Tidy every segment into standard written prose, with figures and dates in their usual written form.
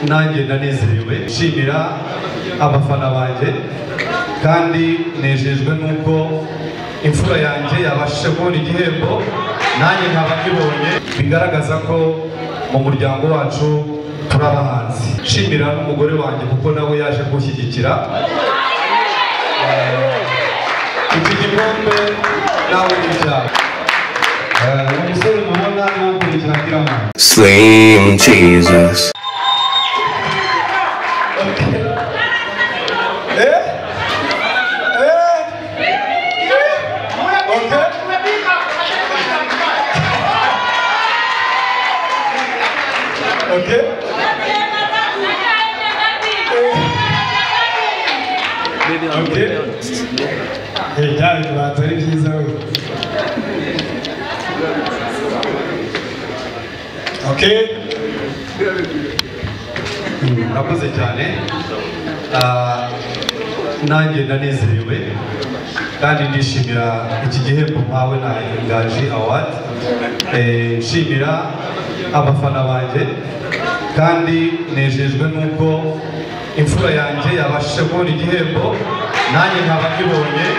Nanjye ndanezerewe, nshimira abafana banjye kandi nejejwe nuko imfura yanjye yabashije kubona igihembo, nanjye nkaba nkibonye, bigaragaza ko mu muryango wacu turi abahanzi. Nshimira n'umugore wanjye kuko nawe yaje kunshyigikira. Iki gikombe nawe ni icyawe. Umusore mubona ni uwo kurikira Kiramani. Slim Jesus. Okay. Okay. Hey, byari bibanza ari byiza we. Okay. Murakoze cyane. Nanjye ndanezerewe kandi ndishimira iki gihembo mpawe na Inganji Award. Nshimira abafana banjye kandi nejejwe nuko imfura yanjye yabashije kubona igihembo, nanjye nkaba nkibonye.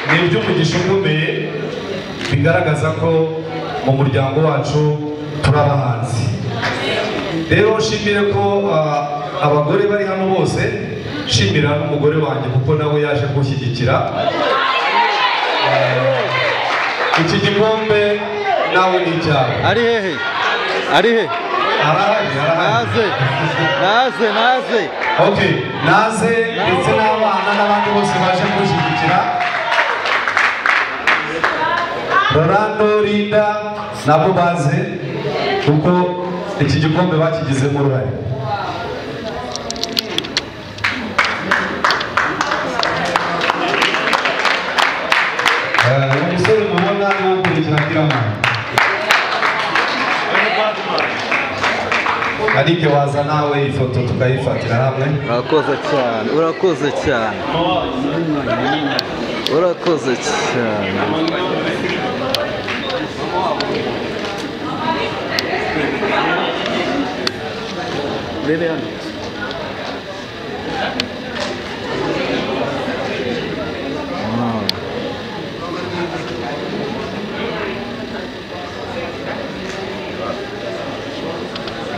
Ni iby'umugisha ukomeye, bigaragaza ko mu muryango wacu turi abahanzi. Rero nshimire ko abagore bari hano bose, nshimira n'umugore wanjye kuko nawe yaje kunshyigikira. Iki gikombe nawe ni icyawe. Ari hehe? Ari he? Arahari, arahari. Naze, naze, naze. Okay, naze ndetse n'abana n'abandi bose baje kunshyigikira. Rolando, Linda nabo baze kuko iki gikombe bakigizemo uruhare. Umusore mubona ni uwo kurikira Kiramani. Arike waza nawe ifoto tukayifatira hamwe. Urakoze cyane, urakoze cyane, urakoze cyane. Rebe hano.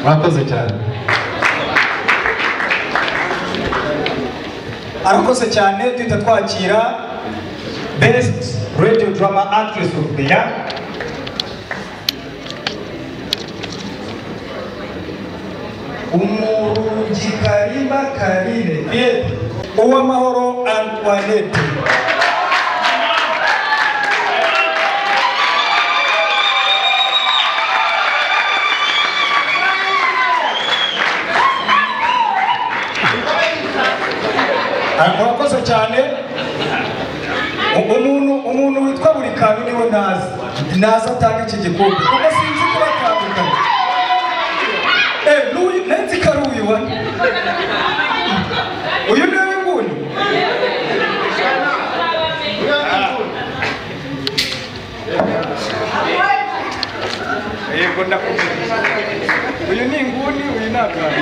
Murakoze cyane. Arakoze cyane. Duhita twakira Best Radio Drama Actress of the Year, Umurungi Karima Karine Piet Uwamahoro Antoinette. Murakoze cyane. Umuntu witwa buri kantu niwe ntazi, ntazi atanga iki gikombe kuko sinzi kubatandukanya. N'uyu nzi ko ari uyu wa uyu niwe w'inguni. Yego ndakumenya, uyu ni inguni, uyu ni akantu.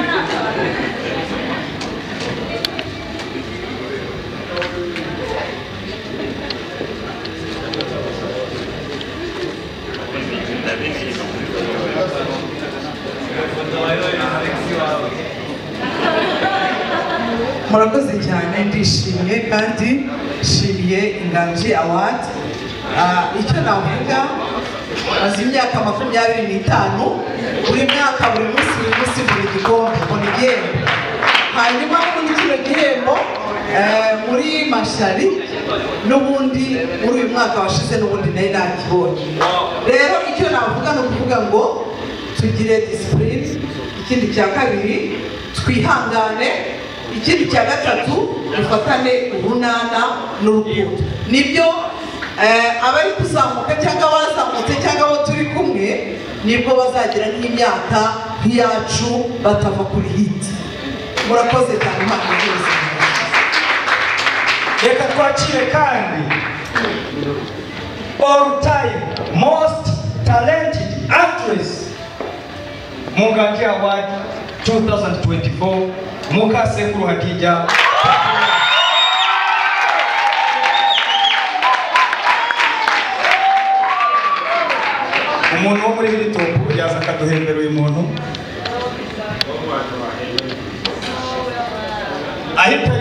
Murakoze cyane, ndishimye kandi nshimiye Inganji Award. Icyo navuga, maze imyaka 25, buri mwaka buri munsi buri gikombe mbona igihembo. Hanyuma muri kino gihembo muri Mashari n'ubundi muri uyu mwaka washize n'ubundi nari nakibonye. Rero icyo navuga ni ukuvuga ngo tugire discipline, ikindi cya kabiri twihangane, ikindi cya gatatu dufatane urunana n'urukundo. Nibyo abari kuzamuka cyangwa abazamutse cyangwa abo turi kumwe nibwo bazagira nk'imyaka nk'iyacu batava kuri hit. Murakoze cyane, Imana ibahe. Reka twakire kandi all time most talented actress mu Nganji Award 2024 Mukasekuru Hadija. Umuntu wo muri Hilltop yaza akaduhembera uyu muntu ahita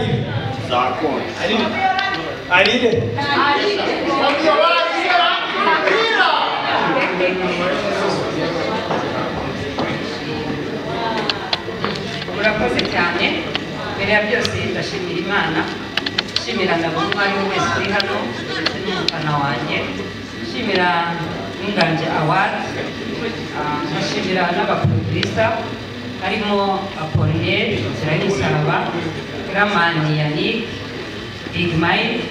arire Murakoze cyane. Mbere ya byose ndashimira Imana, nshimira na buri umwe ari wese uri hano ndetse n'umufana wanjye, nshimira n'Inganji Award, nshimira n'abaproducer harimo Apollinaire Nzira y'Umusaraba, Gramani Yannick, Big Mind,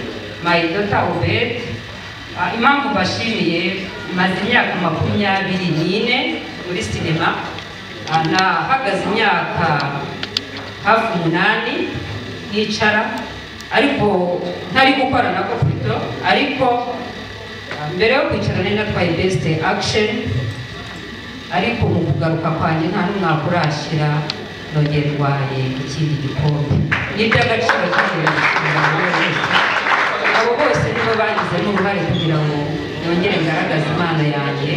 My Daughter Obed. Impamvu mbashimiye, maze imyaka 24 muri sinema, nahagaze imyaka hafi 8 nicara, ariko ntari gukora nako plutôt, ariko mbere yo kwicara nari natwaye best action, ariko mu kugaruka kwanjye nta n'umwaka urashira nongera ndwaye ikindi gikombe. Ni iby'agaciro cyane. Abo bose nibo bagizemo uruhare kugira ngo nongere ngaragaze impano yanjye,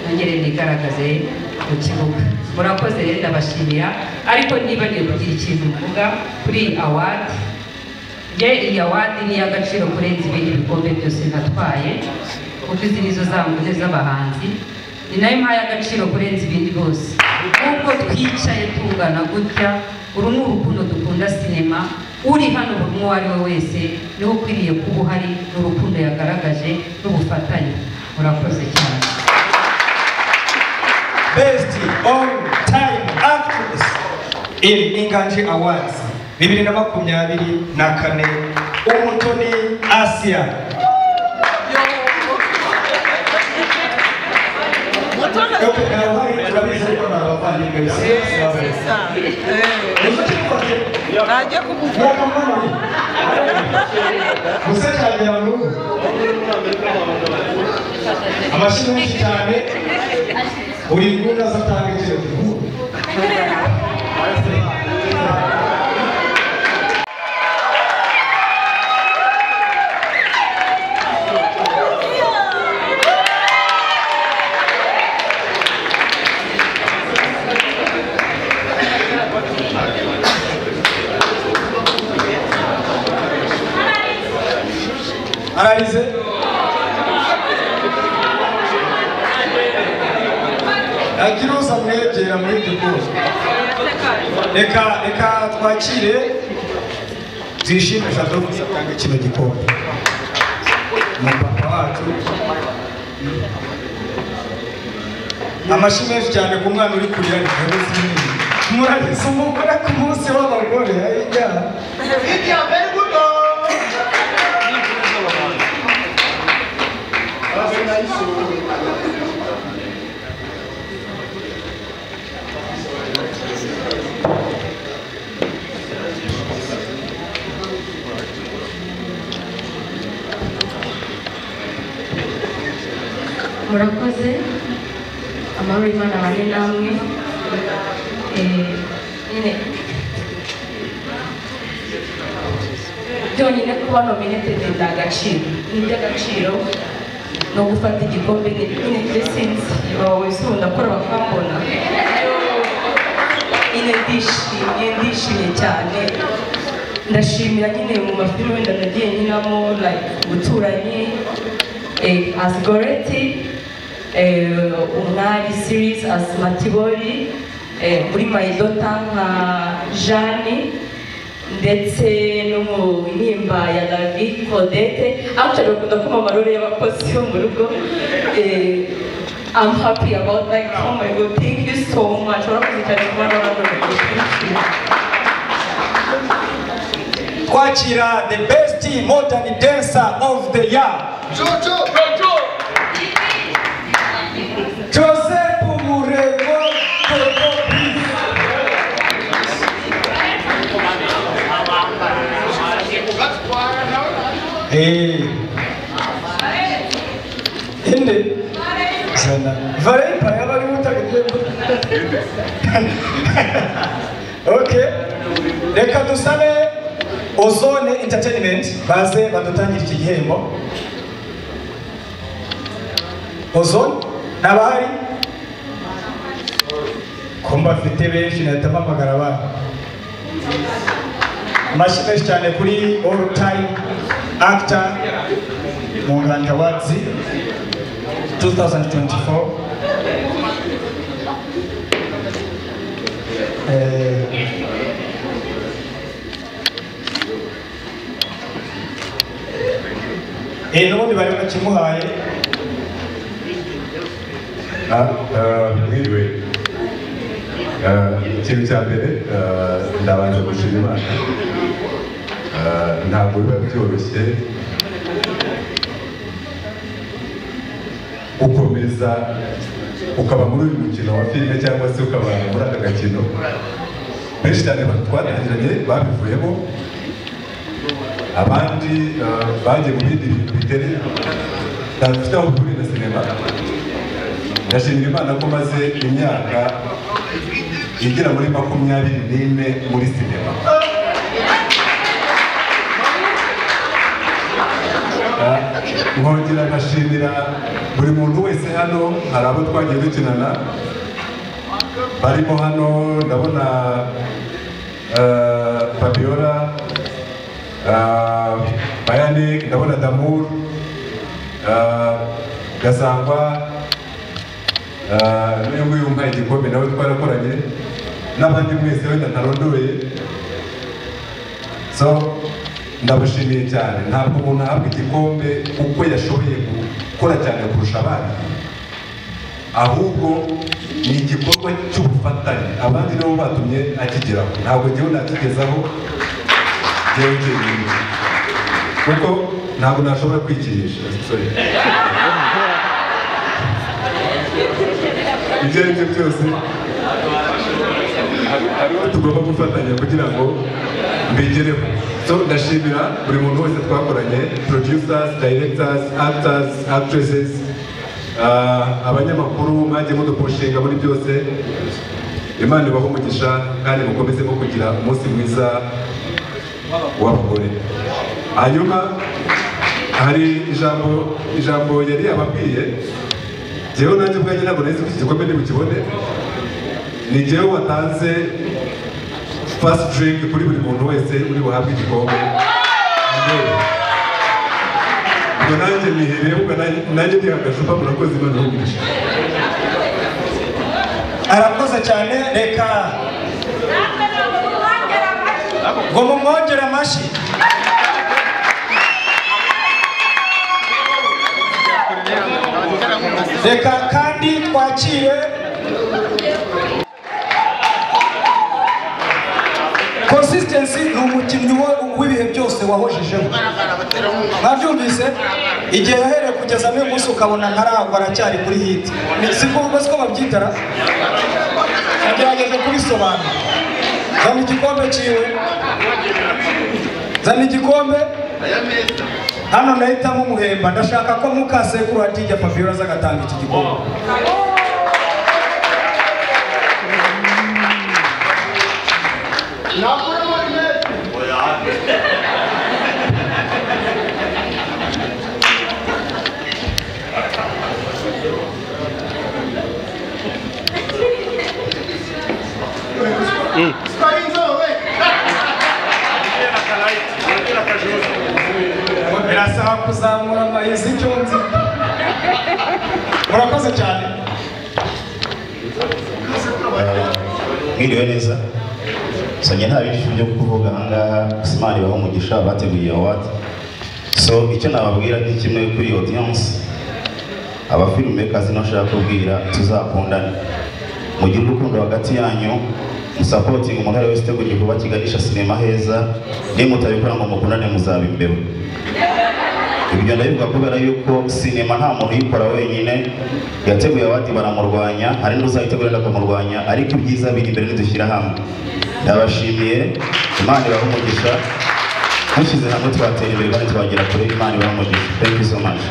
nongere nigaragaze mu kibuga. Murakoze rero, ndabashimira. Ariko nibagiwe kugira ikintu mvuga kuri iyi award. Nge iyi award ni iy'agaciro kurenza ibindi bikombe byose natwaye, kuko izi nizo zamvune z'abahanzi, ni nayo mpaye agaciro kurenza ibindi bose. Nk'uko twicaye tungana gutya, uru ni urukundo dukunda sinema. Uri hano buri umwe uwo ari we wese niwe ukwiriye kuba uhari, n'urukundo yagaragaje n'ubufatanye. Murakoze cyane. Best All Time Actress in Inganji Awards 2024 Umutoni Asia. Amashyi menshi cyane, buri nguni azatanga igisubizo. Ararize agiruza mwegera muri gikuru. Reka reka twakire twishime Jado atanga kino gikombe. Mu papa wacu. Amashyi menshi cyane ku mwana uri kurira ni murabizi umugore ku munsi w'abagore ayijya. Murakoze, amahoro y'Imana abane namwe. Nyine byonyine kuba nominated ni agaciro, ni iby'agaciro no gufata igikombe nyine blessings wese ndakora bakambona. Nyine ndishimye cyane, ndashimira nyine mu mafilime wenda nagiye nyinamo like Guturanye, as Goretti, Umwari series as Matibori, muri My Daughter nka Jeanne, ndetse no mu Intimba ya David Claudette. Actually bakunda kuma amarore y'abakozi bo mu rugo. I'm happy about like, oh my God, thank you so much. Warakoze cyane kuba warakoze. Kwakira the best modern dancer of the year, Joseph Murego Toto. Inde Zana Valempa yaba ari utanga igihembo. Okay, reka dusabe Ozone Entertainment baze badutangire iki gihembo. Ozone n'abahari ko mbafite benshi nahita mpamagara abana. Amashyi menshi cyane kuri all time actor mu Nganji Awards 2024. N'ubundi bari bakimuhaye. Mwiriwe. Ikintu cya mbere ndabanza gushima Imana. Ntabwo biba byoroshye gukomeza ukaba muri uyu mukino wa filime cyangwa se ukaba muri aka gakino. Benshi cyane twatangiranye babivuyemo, abandi bagiye mu bindi bintu bitari bidafite aho bihuriye na sinema. Ndashimira Imana ko maze imyaka igera muri 24 muri sinema. Nkongera nkashimira buri muntu wese hano. Hari abo twagiye dukinana barimo hano, ndabona Fabiola, Bayani, ndabona Damour, Gasangwa, n'uyu nguyu umpaye igikombe nawe twarakoranye, n'abandi mwese wenda ntarondoye. So ndabashimiye cyane. Ntabwo umuntu ahabwa igikombe kuko yashoboye gukora cyane kurusha abandi, ahubwo ni igikorwa cy'ubufatanye. Abandi nabo batumye akigeraho, ntabwo njyewe nakigezaho njyewe njyenyine, kuko ntabwo nashobora kwikinisha. Sorry. Ibyo ari byo byose hariho tugomba gufatanya kugira ngo mbigereho. So ndashimira buri muntu wese twakoranye, producers, directors, actors, actresses, abanyamakuru mwagiye mudupushinga muri byose. Imana ibahe umugisha kandi mukomeze kugira umunsi mwiza w'abagore. Hanyuma hari ijambo yari yababwiye. Jyewe nanjye ubwanjye ntabwo nari nzi ko iki gikombe ntibukibone. Ni jyewe watanze first drink kuri buri muntu wese uri buhabwe igikombe. Ubwo nanjye nihereye, ubwo nanjye ndiha agacupa. Murakoze, Imana ibahe umugisha. Arakoze cyane. Reka ngo mumwongere amashyi. Reka kandi twakire Consistency. Ni umukinnyi w'ibihe byose wahojejeho, mwabyumvise igihe yahereye kugeza n'uyu munsi, ukabona ntaragwa, aracyari kuri hit. Siko siko babyitara, agerageje kubisobanura. Zana igikombe cyiwe, zana igikombe hano. Nahitamo umuhemba. Ndashaka ko mukasekuru Hadija Fabiola aza agatanga iki gikombe. Birasaba kuzamura amayizi icyo nzi. Murakoze cyane. Mwiriwe neza. So njye nta bindi byo kuvuga ahangaha. Gusa Imana ibahe umugisha bateguye award. So icyo nababwira ni kimwe kuri audience, aba filmmakers nashaka kubwira, tuzakundane, mugire urukundo hagati yanyu, musupporting umuntu ari wese utegura igikorwa kiganisha sinema heza. Nimutabikora ngo mukundane, muzaba imbeba. Ibyo ndabivuga kubera yuko sinema nta muntu uyikora wenyine. Yateguye abandi baramurwanya, hari n'uzayitegura akamurwanya, ariko ibyiza biri imbere nidushyira hamwe. Ndabashimiye, Imana ibahe umugisha. Dushyize hamwe twatera imbere kandi twagera kure. Imana ibahe umugisha. Thank you so much.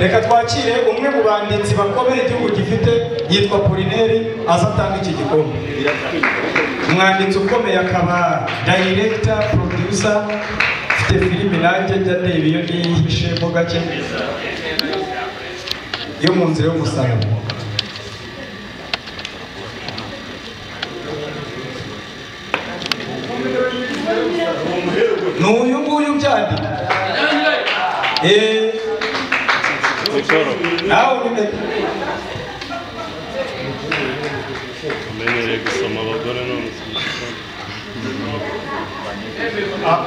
Reka twakire umwe mu banditsi bakomeye igihugu gifite, yitwa Polineri, aza atanga iki gikombe. Umwanditsi ukomeye akaba director, producer, mfite filime nanjye njya ndeba iyo nihishemo gake yo mu nzira y'umusaraba. N'uyu nguyu byandika nawe umenyereye gusoma abagore none.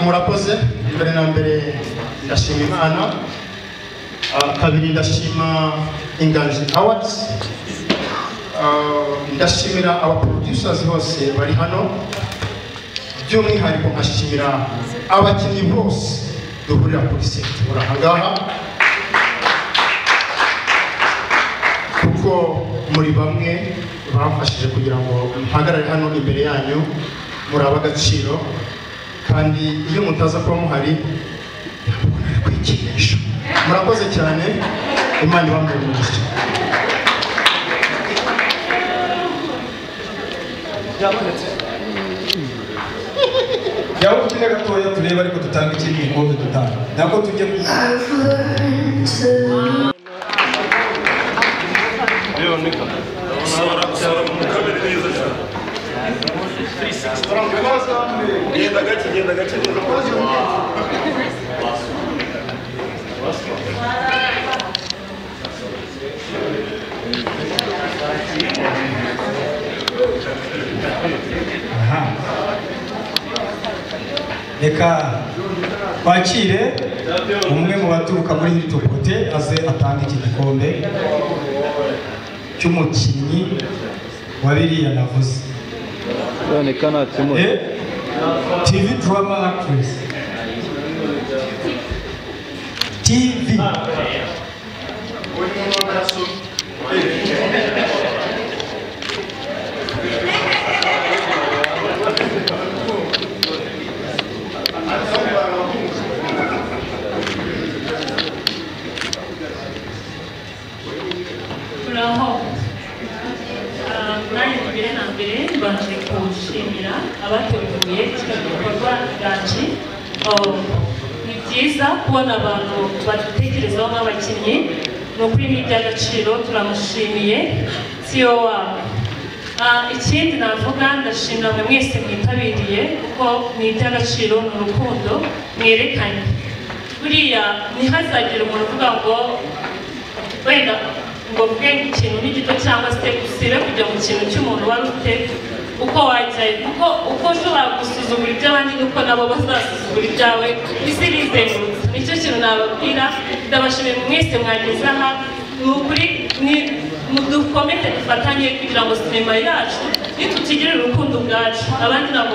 Murakoze. Mbere na mbere ndashima Imana, kabiri ndashima Inganji Awards, ndashimira aba producers bose bari hano, by'umwihariko nkashimira abakinnyi bose duhurira kuri set aha ngaha, kuko muri bamwe bamfashije kugira ngo mpagarare hano imbere yanyu, muri ab'agaciro, kandi iyo mutaza kuba muhari ntabwo nari kwikinisha. Murakoze cyane, Imana ibambe umugisha. Yawe ukine gatoya turebe, ariko dutanga ikindi gikombe dutanga nako tujye ku Genda gake neza. Reka twakire umwe mu baturuka muri Hilton Hotel aze atanga iki gikombe cy'umukinnyi wa biriya navuze. TV drama actress. TV. Muraho. Nanjye mbere na mbere mbanje kushimira abateguye kino gikorwa Inganji. Ni byiza kubona abantu badutekerezaho nk'abakinnyi, ni ukuri ni iby'agaciro, turamushimiye CEO wabo. Ikindi navuga, ndashimira mwe mwese mwitabiriye, kuko ni iby'agaciro, ni urukundo mwerekanye. Buriya ntihazagire umuntu uvuga ngo wenda ngo mvuge ikintu ni gito cyangwa se usibe kujya mu kintu cy'umuntu wari ufite uko wajyayo, kuko uko ushobora gusuzugura iby'abandi nuko nabo bazasuzugura ibyawe, isi irizengurutse. Nicyo kintu nababwira. Ndabashimiye mwese mwageze aha, ni ukuri dukomeze dufatanye kugira ngo sinema yacu nitutigirira urukundo ubwacu abandi ntabwo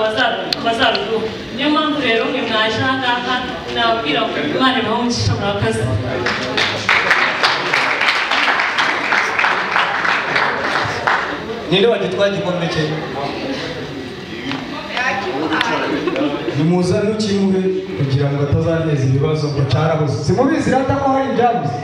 bazaruduha. Niyo mpamvu rero mwe mwaje aha ngaha nababwira ngo Imana ibahe umugisha, murakoze. Ninde wagitwaye igikombe cye? Nimuzane ukimuhe kugira ngo atazanteza ibibazo ngo cyarabuze. Simubizi rata ko hari ibyabuze.